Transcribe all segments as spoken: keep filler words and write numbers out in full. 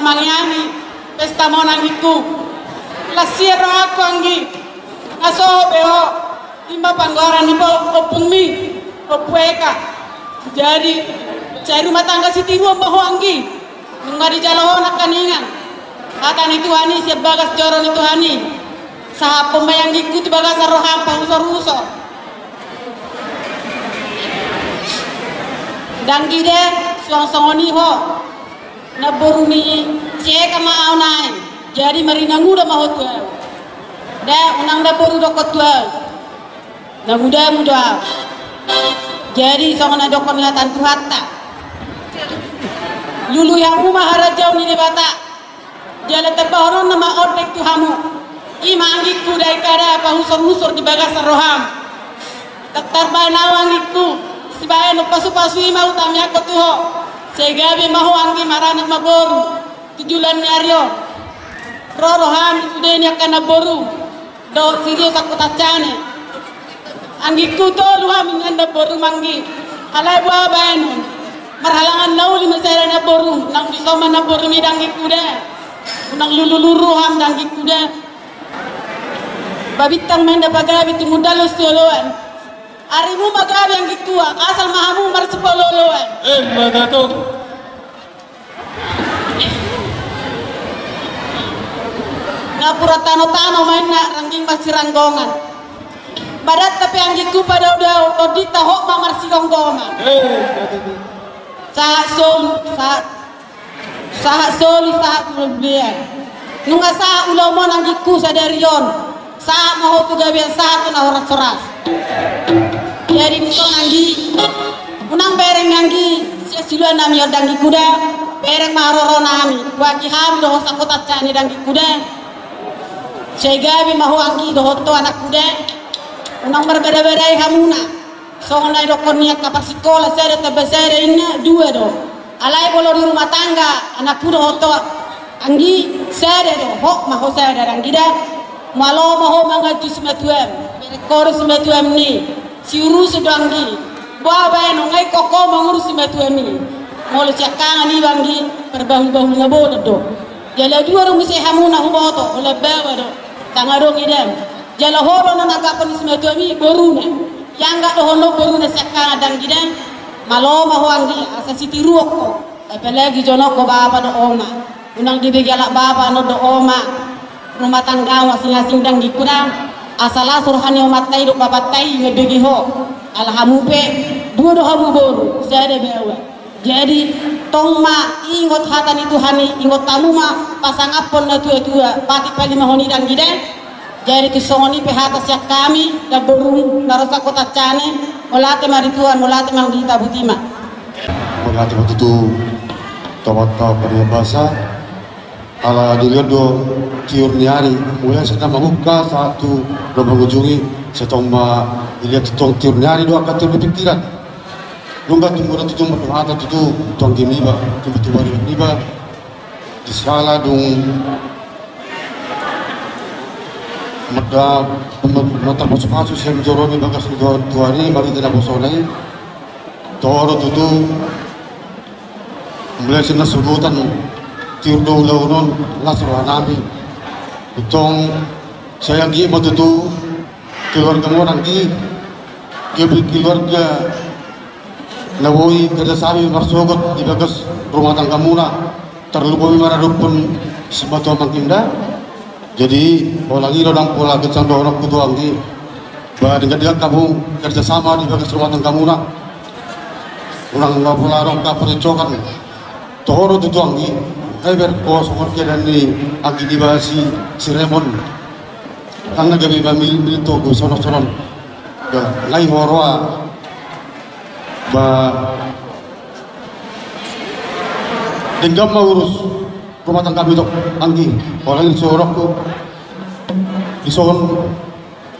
Mangiangi pesta muna anggingku. Las sian rohangku anggi. Na so be ho. I ma panggoaran ni ompungmi, Ompu Eka. Jadi sai rumah tangga sitiruon ma ho anggi. Nunga dijalo ho nangkiningan. Hata ni Tuhan i sian bagas joro ni Tuhan i. Sahaphon ma i anggingku tu bagasan roham pahusorhusor. Dang gide, suang songon i ho. Namboru ni si Eka ma au nai. Jadi marinanguda ma ho tu au. Da, unang namboru dokkon tu au. Nangudamu do au. Jadi songon na didokkon ni hata ni Tuhanta. Lului hamu ma harajaon ni Debata. Jala tambahononna ma ondeng tu hamu. I ma anggingku da i kada pahusorhusor di bagasan roham. Tarbahen au anggingku, sibahen pasupasu i ma hutamiangkon tu ho. Sai gabe ma ho anggi maranak maboru. Tu joloan ni ari on. Ro roham di sude ni angka namboru. Dohot si Rio sangkot ancane. Anggingku tolu hami nian namboru manggi. Alai boha baenon. Marhalangan na uli ma sada namboru. Nang dison ma namborumi da anggingku da. Unang lulululu ham da anggingku da. Babintang ma inda pagabe tumundalhon sioloan. Arimu ma gabe anggingku, asal ma hamu marsipaolooloan. Eh, mata tu. Napuran tanotano ma inna rangging marsiranggongan. Madanta pe anggingku padaodao, tondinta hot ma marsigonggongan. Eh, mata tu. Sahat solu, sahat, sahat solu, sahat solu bean. Nunga sahat ulaon anggingku sadari on. Sahat ma ho tu gabean sahat tu na horas-horas. Jadi dison anggi. Unang bereng anggi. Sian siluan nami on da anggingku da. Bereng ma haroro nami. Boaki hami dohot sangkot ancane da anggingku da. Sai gabe ma ho anggi dohot ho anakku da. Unang marbada-badai hamuna. Songon na didokkon ni angka parsikola sada tamba sada inna dua do. Alai molo di rumah tangga, anakku dohot ho anggi sada do, hot ma ho sada da anggi da. Malo ma ho manganju simatuam, bereng ho do simatuam ni, siurusi do anggi. Boha baenon nga ingkon ho mangurus simatuam i. Molo siangkangan iba anggi, parbahul-bahul na bolon do. Jala dua do muse hamuna huboto, holan baoa do. Sanga adong i da. Jala ho do na nanggapon simatuam i boruna. Ianggap do ho na boruna siangkangan da anggi da. Malo ma ho anggi asa sitiruon ho. Apalagi jolo ho bapa dohot oma. Unang dibege halak bapa dohot oma rumah tanggamu asing-asing da anggingku da. Asa las roha ni omanta i dohot bapanta i mambege ho. Ala hamu pe dua do hamu boru, sada baoa. Jadi tong ma ingot hata ni Tuhan i, ingot hamu ma pasangaphon na tua-tua, patik palimahon i da anggi da. Jadi tung songon i pe hata sian hami, namboru na ro sangkot ancane, mauliate ma di Tuhan, mauliate ma di hita, boti ma. Mauliate ma tutu tu Amanta Pardenggan Basa. Ala dilehon do tiur ni ari, mulai sian na mamungka sahat tu na mangujungi, sai tong ma dilehon tong tiur ni ari do angka tiur ni pingkiran. Nunga tung mura tutu marhata tutu tu anggi niba, tutu marhata niba. Di sala dung mada mada pasu-pasu sian joro ni bagas ni Tuhan, Tuhan i marhite naposona i. Toho do tutu. Mulai sian na sogot on, tiur do ulaon on, las roha nami. Tong, sai anggiat ma tutu keluargamu on anggi, gabe keluarga na boi kerjasama marsogot di bagas rumah tanggamuna, tarlumobi maradophon simatua mangkin da. Jadi holan i do ndang pola ganjang dohononku tu ho anggi. Ba denggan-denggan hamu kerjasama di bagas rumah tanggamuna. Unang na pola adong haparincokan. Toho do tutu anggi. Ai ber ho songon keadaan ni anggi niba si, si Remon. Ndang na gabe mamillit-millit ho gabe sonon-sonon. Ba ngai ho roha. Ba denggan ma urus rumah tanggami tong anggi, holan i do sohononku. Dison,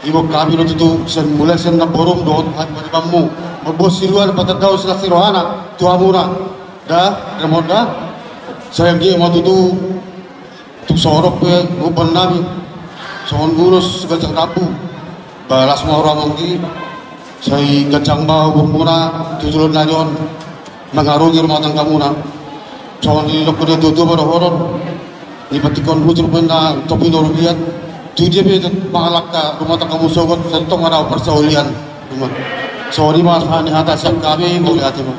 iboan hami do tutu sian, mulai sian namborum dohot hami paribanmu, mamboan siluan patandahon silas ni rohana tu hamuna da, Remon da. Sai anggiat ma tutu tung sohonon pe umbahen nami songon ulos ganjang rambu. Ba las ma rohamu anggi, sai ganjang ma umurmuna tu joloan ni ari on, mangarungi rumah tanggamuna. Songon na nidok ni natuatua ma dohonon, na patingkon hujur pe na topi na rumian. Tu dia pe mangalangka rumah tanggamu sogot, sai tong ma dao parsaulian. Songon i ma sahat ni hata sian hami, mauliate ma.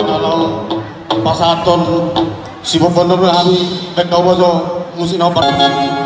Na laho pasahathon siboan na hami, baen hau ma jo musik na parsaulian.